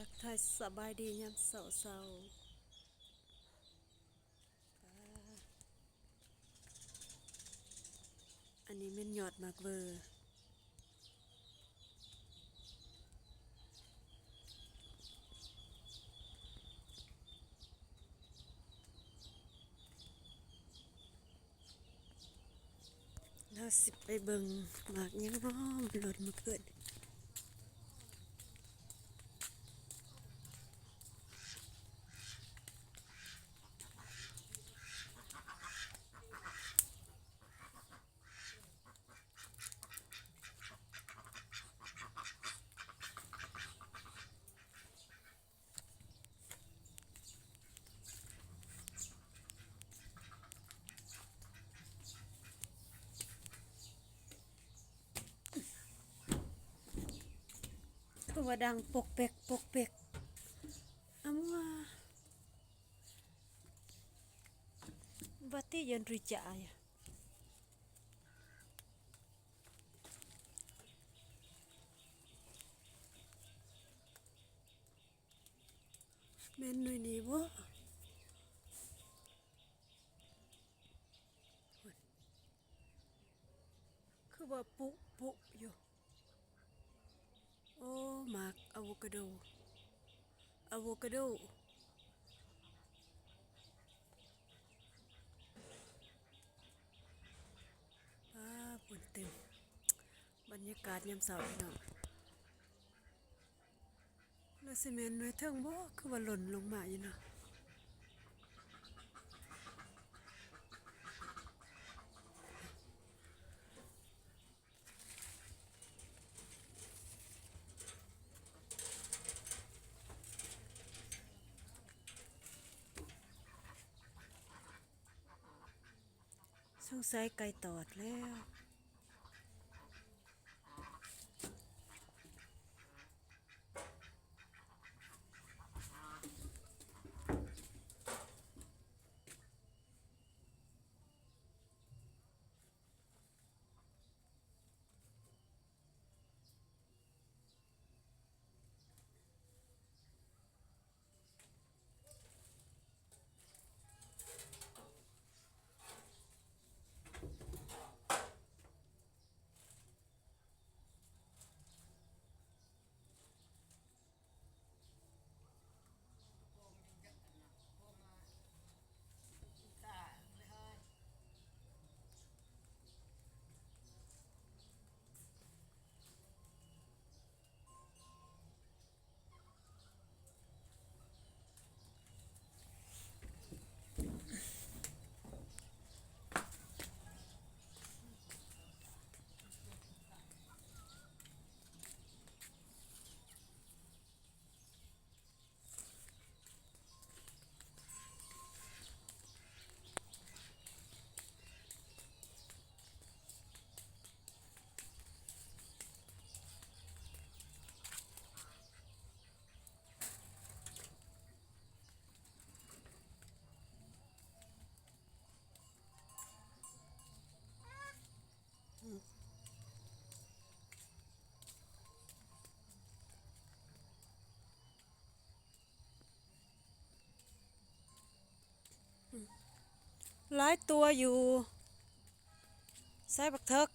ທັກທາຍສະບາຍດີຍາມເຊົ້າໆ. ອັນນີ້ແມ່ນຍອດໝາກເວີ. ລາວຊິໄປເບິ່ງໝາກຫຍັງເນາະ ມັນຫຼົ່ນມາເກີດ. ຄືວ່າດັງປົກແປັກ ປົກແປັກ ອຳວ່າ ບາຕິເຢັນຣິຈາຍ. ແມ່ນໜ່ວຍນີ້ບໍ່? ຄືວ່າປຸປຸຢູ່. ໂອ້ ໝາກອາໂວກາໂດ ອາໂວກາໂດ. ປ້າ ພຸ້ນເຕັມ. ບັນຍາກາດຍາມເຊົ້າພີ່ນ້ອງ. ແລ້ວຊິແມ່ນໜ່ວຍເທິງບໍ່? ຄືວ່າຫຼົ່ນລົງມາຢູ່ເນາະ. ສົງໄສໄກ່ຕອດແລ້ວ. ຫຼາຍຕົວຢູ່. ໃສ່ບັກເຖິກ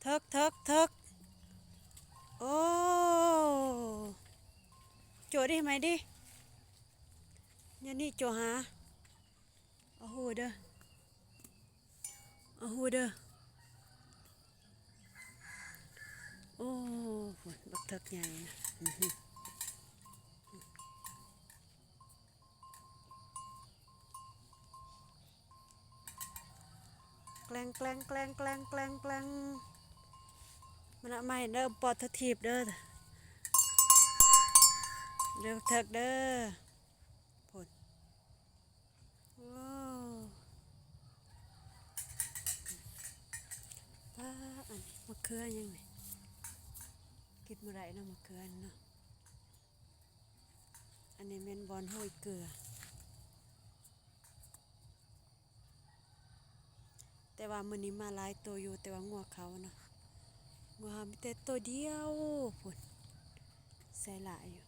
ເຖິກ ເຖິກ ເຖິກ. ໂອ້ ໂຈະດິ ໃໝ່ດິ. ຢ່ານີ້ໂຈະຫາ. ໂອ້ໂຫເດີ ໂອ້ໂຫເດີ. ໂອ້ ບັກເຖິກໃຫຍ່ນະ. ແກລ້ງ ແກລ້ງ ແກລ້ງ ແກລ້ງ ແກລ້ງ ແກລ້ງ. ມາລະ ມາເຫັນເດີ ປອດທະທີບເດີ ເດີ ເຖິກເດີ. ພຸ້ນ ໂອ້ ປ້າ ອັນນີ້ໝາກເຂືອຫຍັງນີ້ ກິນບໍ່ໄດ້ເນາະ ໝາກເຂືອນີ້ເນາະ. ອັນນີ້ແມ່ນບ່ອນໂຮຍເກືອ ແຕ່ວ່າມື້ນີ້ມາຫຼາຍໂຕຢູ່ ແຕ່ວ່າງົວເຂົາເນາະ. ງົວເຮົາມີແຕ່ໂຕດຽວພຸ້ນ ໃສ່ຫຼາຍຢູ່.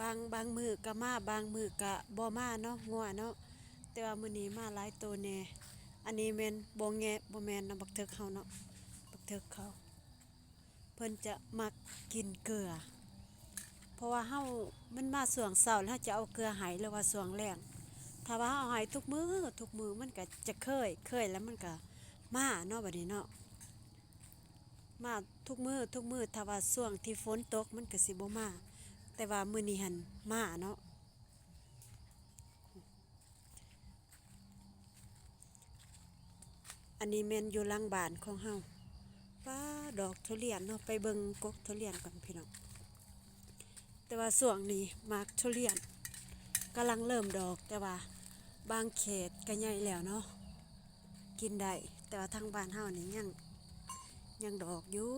ບາງ ບາງມື້ກະມາ ບາງມື້ກະບໍ່ມາເນາະ ງົວເນາະ. ແຕ່ວ່າມື້ນີ້ມາຫຼາຍໂຕແດ່. ອັນນີ້ແມ່ນບໍ່ແງະ ບໍ່ແມ່ນນຳບັກເຖິກເຮົາເນາະ ບັກເຖິກເຂົາ ເພິ່ນຈະມັກກິນເກືອ ເພາະວ່າເຮົາ ມັນມາຊ່ວງເຊົ້າແລ້ວ ເຮົາຈະເອົາເກືອໃຫ້ ຫຼືວ່າຊ່ວງແລງ. ຖ້າວ່າເຮົາໃຫ້ທຸກມື້ ທຸກມື້ ມັນກະຈະເຄີຍ ເຄີຍແລ້ວມັນກະມາເນາະ ບາດນີ້ເນາະ. ມາທຸກມື້ ທຸກມື້ ຖ້າວ່າຊ່ວງທີ່ຝົນຕົກມັນກະຊິບໍ່ມາ ແຕ່ວ່າມື້ນີ້ຫັ້ນມາເນາະ. ອັນນີ້ແມ່ນຢູ່ຫຼັງບ້ານຂອງເຮົາ. ປ້າ ດອກທຸລຽນເນາະ ໄປເບິ່ງກົກທຸລຽນກ່ອນພີ່ນ້ອງ. ແຕ່ວ່າຊ່ວງນີ້ໝາກທຸລຽນກຳລັງເລີ່ມດອກ ແຕ່ວ່າບາງເຂດກະໃຫຍ່ແລ້ວເນາະ ກິນໄດ້ ແຕ່ວ່າທາງບ້ານເຮົານີ້ຍັງ ຍັງດອກຢູ່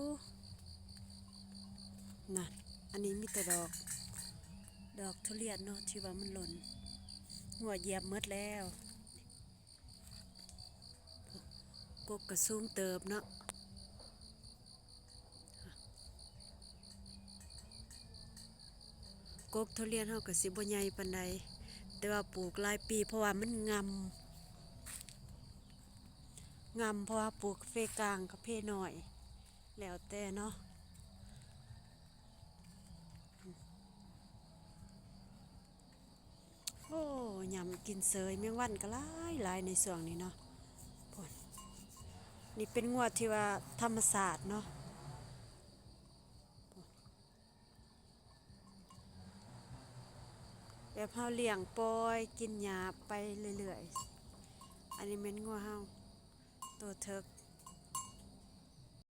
ນະ. ອັນນີ້ມີແຕ່ດອກ ດອກທຸລຽນເນາະ ທີ່ວ່າມັນຫຼົ່ນ ງົວຢຽບໝົດແລ້ວ. ກົກກະສູງເຕີບເນາະ. ກົກທຸລຽນເຮົາກະຊິບໍ່ໃຫຍ່ປານໃດ ແຕ່ວ່າປູກຫຼາຍປີ ເພາະວ່າມັນງຳ ງຳ ເພາະວ່າປູກເຟກາງ ກະເຟນ້ອຍ ແລ້ວແຕ່ເນາະ. ໂອ້ ຍຳກິນເສີຍ ແມງວັນກະຫຼາຍໆ ໃນຊ່ວງນີ້ເນາະ. ພຸ້ນ ນີ້ເປັນງົວທີ່ວ່າທຳມະຊາດເນາະ ແບບເຮົາລ້ຽງປ່ອຍກິນຫຍ້າໄປເລື້ອຍໆ. ອັນນີ້ແມ່ນງົວເຮົາ ໂຕເຖິກ